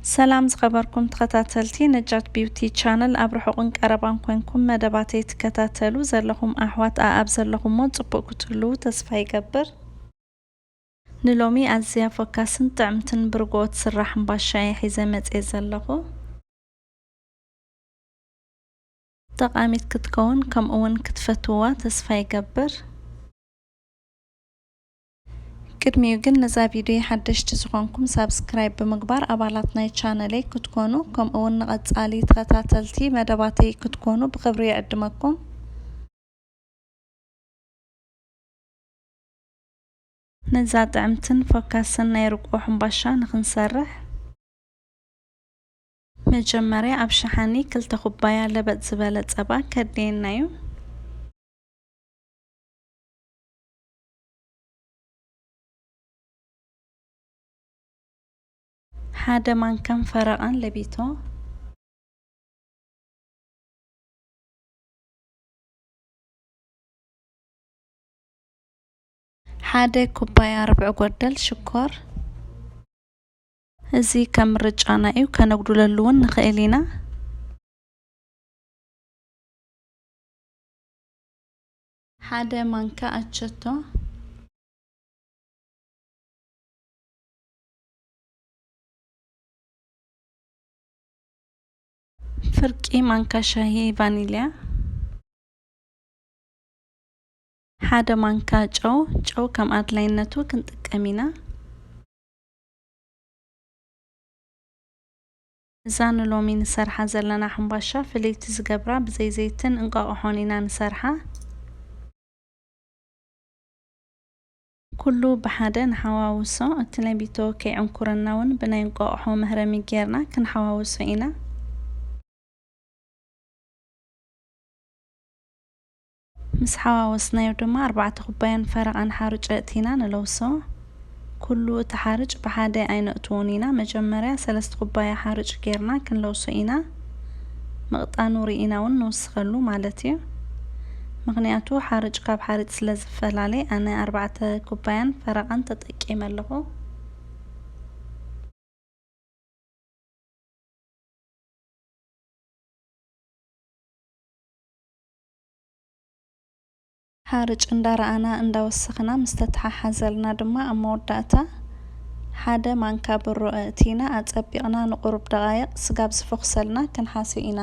ሰላም ዝኸበርኩም ተኸታተልቲ ነጃት ቢውቲ ቻነል፣ ኣብ ርሑቕን ቀረባን ኮንኩም መደባተይ ትከታተሉ ዘለኹም ኣሕዋት ኣኣብ ዘለኹሞ ጽቡቕ ክትህልዉ ተስፋ ይገብር። ንሎሚ ኣዝያ ፎካስን ጥዕምትን ብርጎ ትስራሕ ሕምባሻ እየ ሒዘ መጽየ ዘለኹ። ጠቓሚት ክትከውን ከምኡ እውን ክትፈትውዋ ተስፋ ይገብር። ቅድሚኡ ግን ነዛ ቪድዮ ሓደሽቲ ዝኾንኩም ሳብስክራይብ ብምግባር ኣባላት ናይ ቻነለይ ክትኮኑ ከምኡ እውን ንቐጻሊ ተኸታተልቲ መደባተይ ክትኮኑ ብኽብሪ ይዕድመኩም። ነዛ ጥዕምትን ፎካስን ናይ ርግኦ ሕምባሻ ንኽንሰርሕ፣ መጀመርያ ኣብ ሸሓኒ ክልተ ኩባያ ለበጥ ዝበለ ጸባ ከድልየና እዩ። ሓደ ማንካን ፈረቓን ለቢቶ፣ ሓደ ኩባያ ርብዒ ጎደል ሽኮር፣ እዚ ከም ምርጫና እዩ፣ ከነጉድለሉ እውን ንኽእል ኢና። ሓደ ማንካ ኣቸቶ፣ ፍርቂ ማንካ ሻሂ ቫኒልያ፣ ሓደ ማንካ ጨው፣ ጨው ከም ኣድላይነቱ ክንጥቀም ኢና። እዛ ንሎሚ ንሰርሓ ዘለና ሕምባሻ ፍልይቲ ዝገብራ ብዘይ ዘይትን እንቋቑሖን ኢና ንሰርሓ። ኩሉ ብሓደ ንሓዋውሶ። እቲ ለቢቶ ከይዕንኩረና እውን ብናይ እንቋቑሖ መህረሚ ጌርና ክንሓዋውሶ ኢና። ምስ ሓዋወስናዮ ድማ ኣርባዕተ ኩባያን ፈረቓን ሓሩጭ ኣእቲና ንለውሶ። ኩሉ እቲ ሓርጭ ብሓደ ኣይነእትዎን ኢና። መጀመርያ ሰለስተ ኩባያ ሓርጭ ጌርና ክንለውሶ ኢና። ምቕጣኑ ርኢና እውን ንውስኸሉ ማለት እዩ። ምኽንያቱ ሓርጭ ካብ ሓርጭ ስለ ዝፈላለ ኣነ ኣርባዕተ ኩባያን ፈረቓን ተጠቂመ ኣለኹ። ሓርጭ እንዳረኣና እንዳወሰኽና ምስ ተተሓሓዘልና ድማ ኣብ መወዳእታ ሓደ ማንካ ብሮ ኣእቲና ኣጸቢቕና ንቁሩብ ደቓይቕ ስጋብ ዝፈኹሰልና ክንሓስዮ ኢና።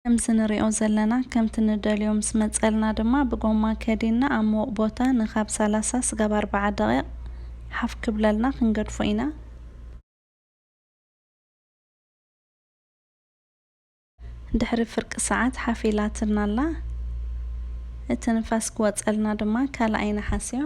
ከምዚ ንሪኦ ዘለና ከምቲ ንደልዮ ምስ መጸልና ድማ ብጎማ ከዲንና ኣብ ምዉቕ ቦታ ንኻብ ሰላሳ ስጋብ ኣርብዓ ደቒቕ ሓፍ ክብለልና ክንገድፎ ኢና። ድሕሪ ፍርቂ ሰዓት ሓፍ ኢላትና ኣላ። እቲ ንፋስ ክወጸልና ድማ ካልኣይ ንሓስዮ።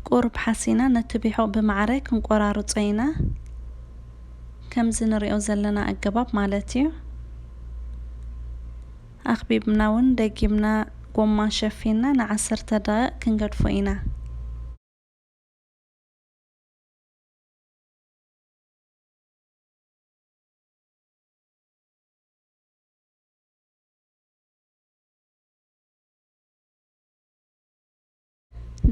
ቁሩብ ሓሲና ነቲ ቢሑቕ ብማዕረ ክንቆራርጾ ኢና። ከምዚ ንሪኦ ዘለና ኣገባብ ማለት እዩ። ኣኽቢብና እውን ደጊምና ጎማ ሸፊንና ንዓሰርተ ደቂቕ ክንገድፎ ኢና።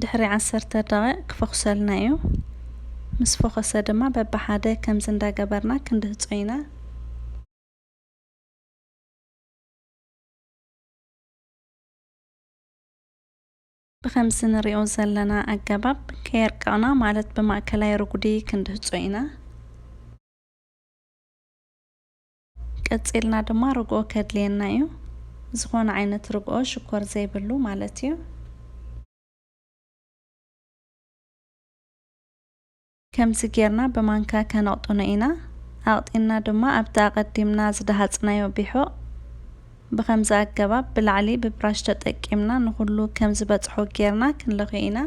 ድሕሪ ዓሰርተ ደቂቕ ክፈኹሰልና እዩ። ምስ ፈኾሰ ድማ በብሓደ ከምዚ እንዳገበርና ክንድህጾ ኢና። ብኸምዚ ንሪኦ ዘለና ኣገባብ ከየርቀቕና፣ ማለት ብማእከላይ ርጉዲ ክንድህጾ ኢና። ቀጺልና ድማ ርግኦ ከድልየና እዩ። ዝኾነ ዓይነት ርግኦ፣ ሽኮር ዘይብሉ ማለት እዩ። ከምዚ ጌርና ብማንካ ከነቕጥኖ ኢና። ኣቕጢንና ድማ ኣብቲ ኣቐዲምና ዝደሃጽናዮ ቢሑቕ ብኸምዚ ኣገባብ ብላዕሊ ብብራሽ ተጠቂምና ንኹሉ ከም ዝበጽሖ ጌርና ክንለኽዮ ኢና።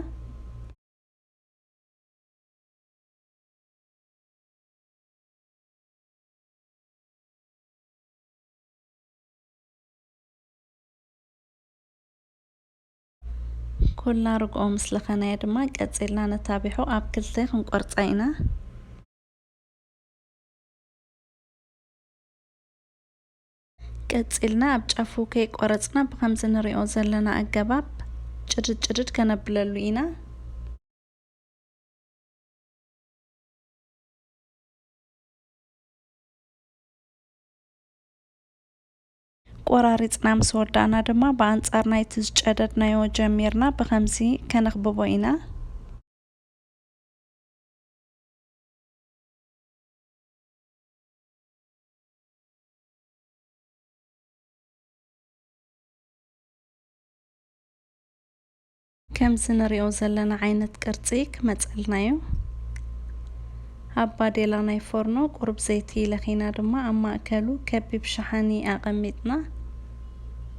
ኩላ ርግኦ ምስ ለኸናያ ድማ ቀጺልና ነታቢሑ ኣብ ክልተ ክንቆርጻ ኢና። ቀጺልና ኣብ ጫፉ ከይቆረጽና ብኸምዚ ንሪኦ ዘለና ኣገባብ ጭድድ ጭድድ ከነብለሉ ኢና። ቆራሪጽና ምስ ወዳእና ድማ ብኣንጻር ናይቲ ዝጨደድናዮ ጀሚርና ብኸምዚ ከነኽብቦ ኢና። ከምዚ ንሪኦ ዘለና ዓይነት ቅርጺ ክመጸልና እዩ። ኣብ ባዴላ ናይ ፎርኖ ቁሩብ ዘይቲ ለኺና ድማ ኣብ ማእከሉ ከቢብ ሸሓኒ ኣቐሚጥና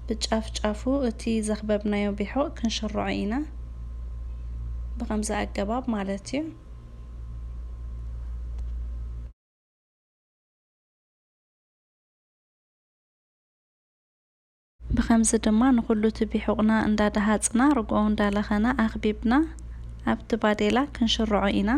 ብጫፍ ጫፉ እቲ ዘኽበብናዮ ቢሖቕ ክንሽርዖ ኢና። ብኸምዚ ኣገባብ ማለት እዩ። ብኸምዚ ድማ ንኹሉ እቲ ቢሑቕና እንዳደሃጽና ርግኦ እንዳለኸና ኣኽቢብና ኣብቲ ባዴላ ክንሽርዖ ኢና።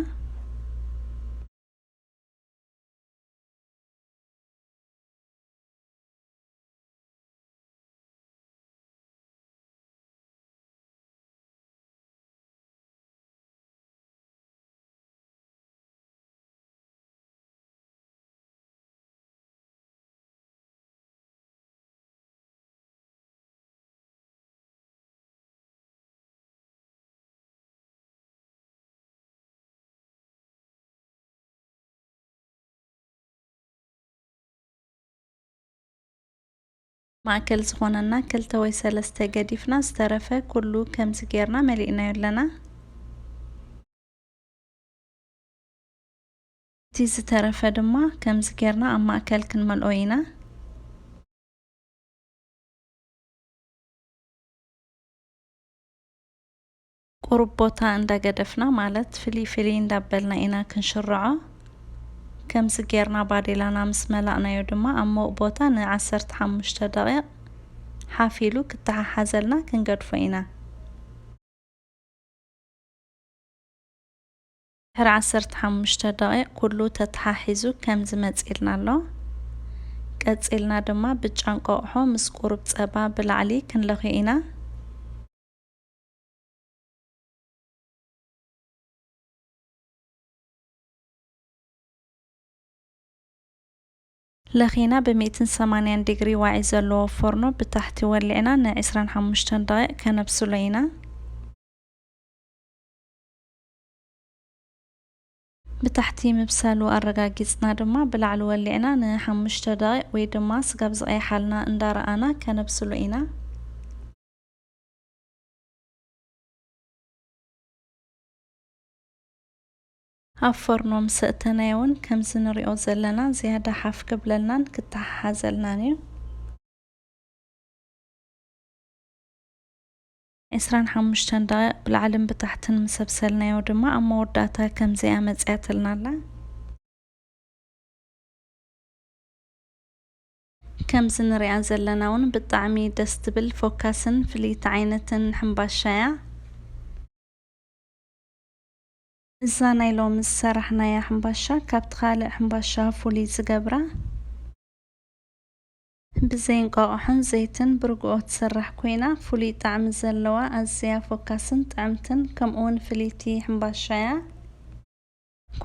ማእከል ዝኾነና ክልተ ወይ ሰለስተ ገዲፍና ዝተረፈ ኩሉ ከምዚ ጌርና መሊእናዮ ኣለና። እቲ ዝተረፈ ድማ ከምዚ ጌርና ኣብ ማእከል ክንመልኦ ኢና። ቁሩብ ቦታ እንዳገደፍና፣ ማለት ፍልይ ፍልይ እንዳበልና ኢና ክንሽርዖ። ከምዚ ጌርና ባዴላና ምስ መላእናዮ ድማ ኣብ ሙቕ ቦታ ንዓሰርተ ሓሙሽተ ደቂቕ ሓፍ ኢሉ ክተሓሓዘልና ክንገድፎ ኢና። ድሕሪ ዓሰርተ ሓሙሽተ ደቂቕ ኩሉ ተተሓሒዙ ከምዚ መጺእልና ኣሎ። ቀጺልና ድማ ብጫ እንቋቑሖ ምስ ቁሩብ ጸባ ብላዕሊ ክንለኽዮ ኢና። ለኺና ብ ሚእትን ሰማንያን ዲግሪ ዋዒ ዘለዎ ፎርኖ ብታሕቲ ወሊዕና ን ዕስራን ሓሙሽተን ደቂቕ ከነብስሎ ኢና። ብታሕቲ ምብሳሉ ኣረጋጊጽና ድማ ብላዕሊ ወሊዕና ንሓሙሽተ ደቂቕ ወይ ድማ ስጋብ ዝቐይሓልና እንዳረኣና ከነብስሎ ኢና። ኣብ ፎርኖ ምስ ኣእተናዮ እውን ከምዚ ንሪኦ ዘለና ዝያዳ ሓፍ ክብለልናን ክተሓሓዘልናን እዩ። ዕስራን ሓሙሽተን ደቂቕ ብላዕልን ብታሕትን ምስ ኣብሰልናዮ ድማ ኣብ መወዳእታ ከምዚኣ መጺኣትልና ኣላ። ከምዚ ንሪኣ ዘለና እውን ብጣዕሚ ደስ ትብል ፎካስን ፍልይቲ ዓይነትን ሕምባሻ እያ። እዛ ናይ ሎሚ ዝሰራሕናያ ሕምባሻ ካብቲ ካልእ ሕምባሻ ፍሉይ ዝገብራ ብዘይ እንቋቑሖን ዘይትን ብርግኦ ትስራሕ ኮይና ፍሉይ ጣዕሚ ዘለዋ ኣዝያ ፎካስን ጥዕምትን ከምኡውን ፍልይቲ ሕምባሻ እያ።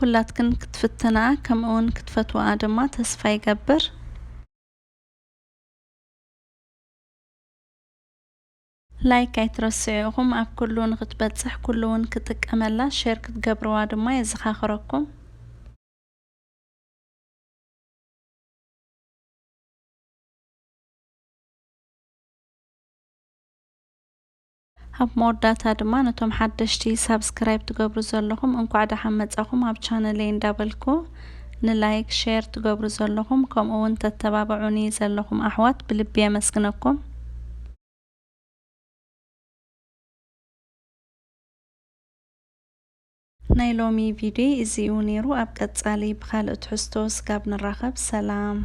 ኩላትክን ክትፍትንኣ ከምኡውን ክትፈትውኣ ድማ ተስፋ ይገብር። ላይክ ኣይትረስዑ ኢኹም፣ ኣብ ኩሉ ንክትበጽሕ ኩሉ እውን ክጥቀመላ ሼር ክትገብርዋ ድማ የዘኻኽረኩም። ኣብ መወዳእታ ድማ ነቶም ሓደሽቲ ሳብስክራይብ ትገብሩ ዘለኹም እንኳዕ ደሓን መጻኹም ኣብ ቻነለይ እንዳበልኩ ንላይክ ሼር ትገብሩ ዘለኹም ከምኡ እውን ተተባብዑኒ ዘለኹም ኣሕዋት ብልቢ የመስግነኩም። ናይ ሎሚ ቪድዮ እዚ እዩ ነይሩ። ኣብ ቀጻሊ ብኻልእ ትሕዝቶ ስጋብ ንራኸብ ሰላም።